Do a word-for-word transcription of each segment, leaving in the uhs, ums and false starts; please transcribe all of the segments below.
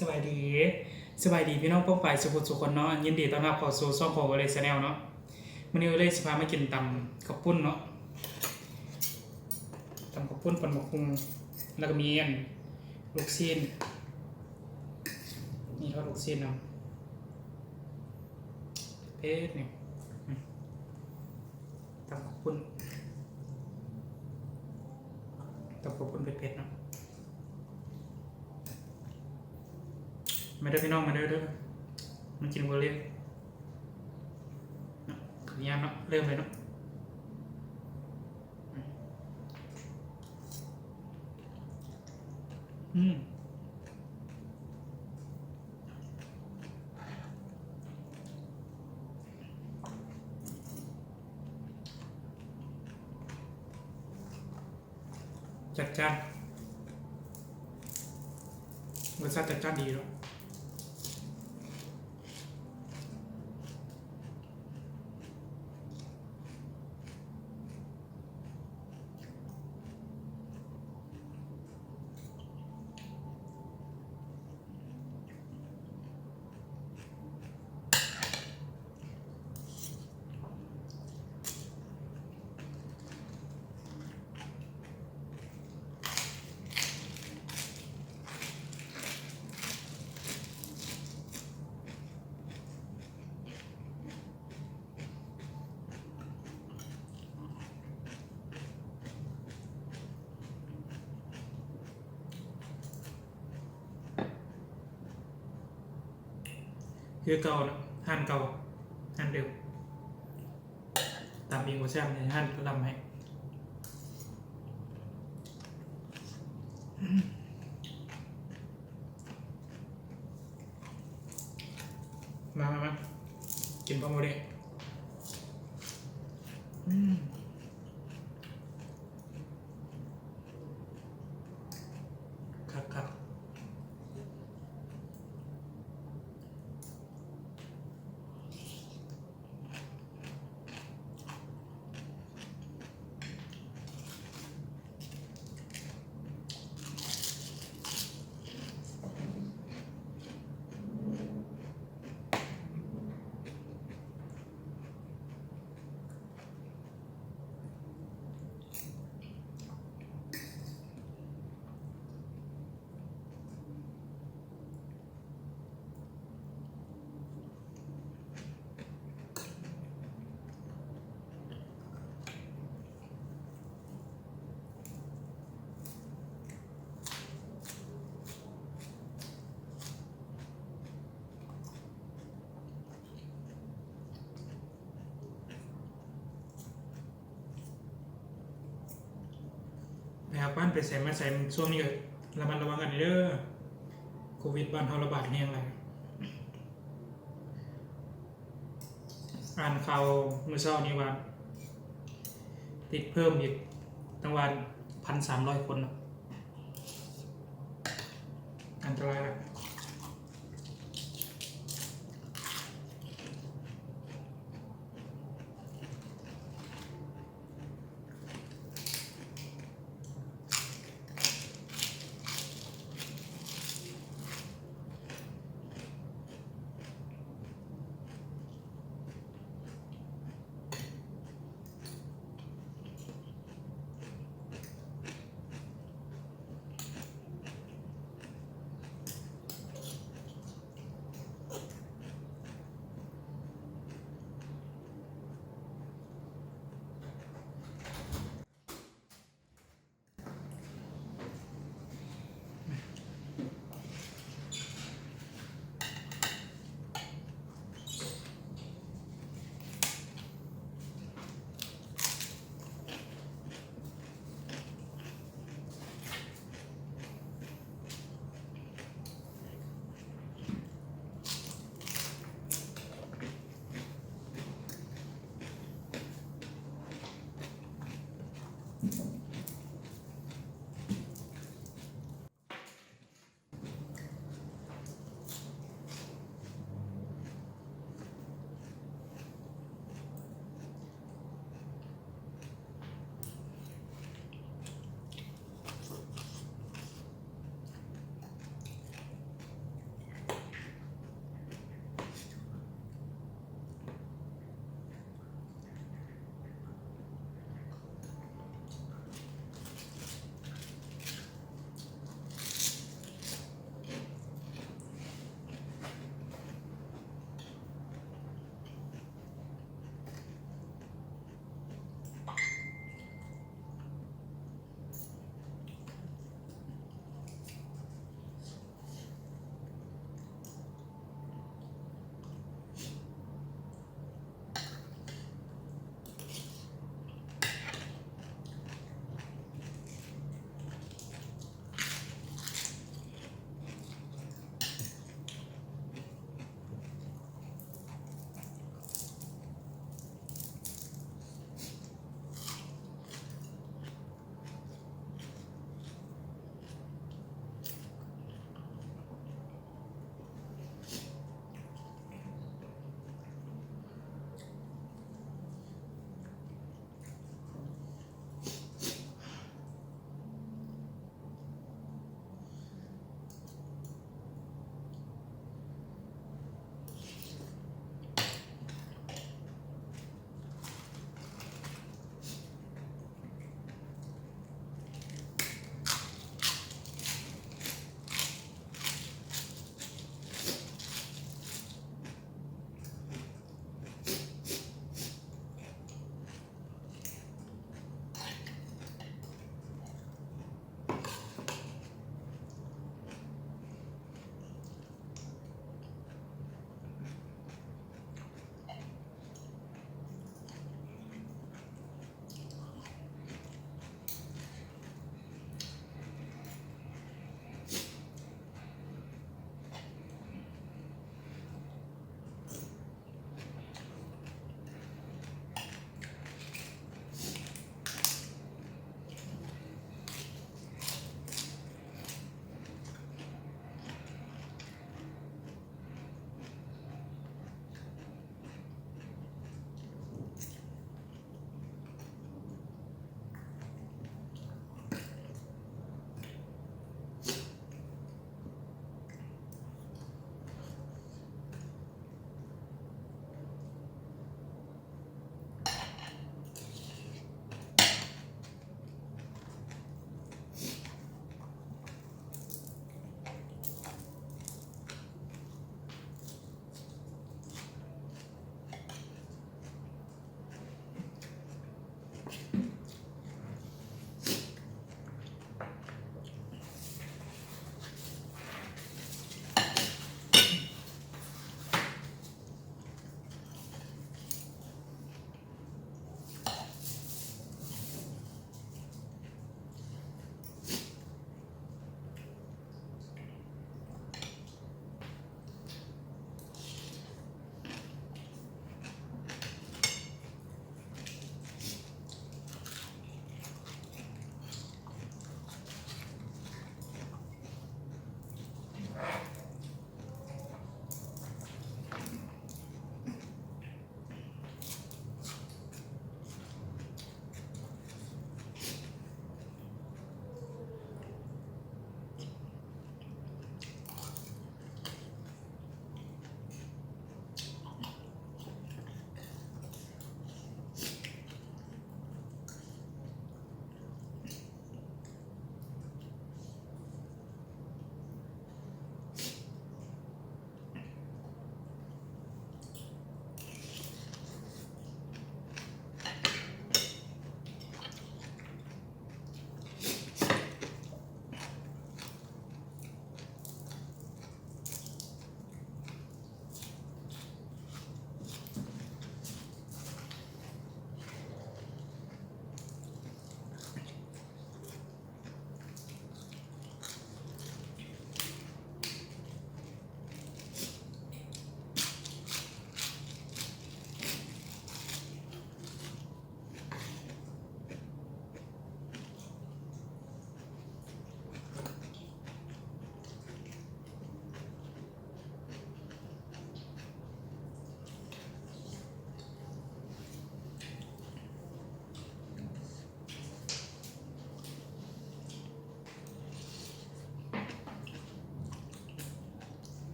สบายดี สบายดีพี่น้องป้องปายสุขุสุคนเนาะ ยินดีต้อนรับเข้าสู่ช่องของโอเล่แชนแนลเนาะ มื้อนี้โอเล่สิพามากินตำข้าวปุ้นเนาะ ตำข้าวปุ้น ปนบักหุ่ง แล้วก็มีอันลูกชิ้น มีทอดลูกชิ้นนำ เผ็ดนี่ อืม ตำข้าวปุ้น ตำข้าวปุ้นเผ็ดๆเนาะ มาเด้อพี่น้อง มาเด้อเด้อ มากินโอเล่เนาะ ขออนุญาตเนาะ เริ่มเลยเนาะ อืม จัดจ้าน รสชาติจัดจ้านดีเนาะ คือเก่าน่ะ ร้านเก่า ร้านเดิม ตำเองบ่แซ่บเนี่ย ร้านลำให้ มามามา กินพร้อมกันเลย อืม คักคัก นะครับ บ้านไปใส่มาใส่ช่วงนี้ก็ระมัดระวังกันเด้อ โควิดบ้านเฮาระบาดแฮงหลาย อ่านข่าวมื้อเช้านี้ว่า ติดเพิ่มอีกตั้งว่า พันสามร้อย คนเนาะ อันตรายนะ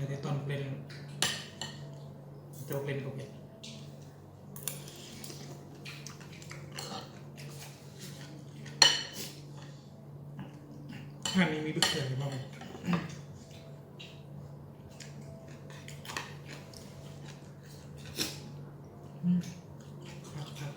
ในตอนเล่น โจ๊กเล่นก็เผ็ด อันนี้มีลูกเสืออยู่บ้างไหม อืม ครับครับ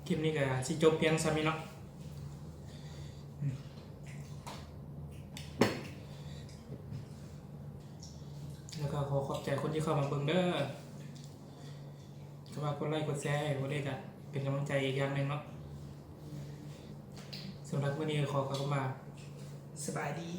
คลิปนี้ก็สิจบเพียงส่ำนี้เนาะ อืม แล้วก็ขอขอบใจคนที่เข้ามาเบิ่งเด้อ ก็ว่ากดไลค์กดแชร์ให้บ่ได้ก็เป็นกำลังใจอีกอย่างหนึ่งเนาะ สำหรับมื้อนี้ขอกล่าวคำว่า สบายดี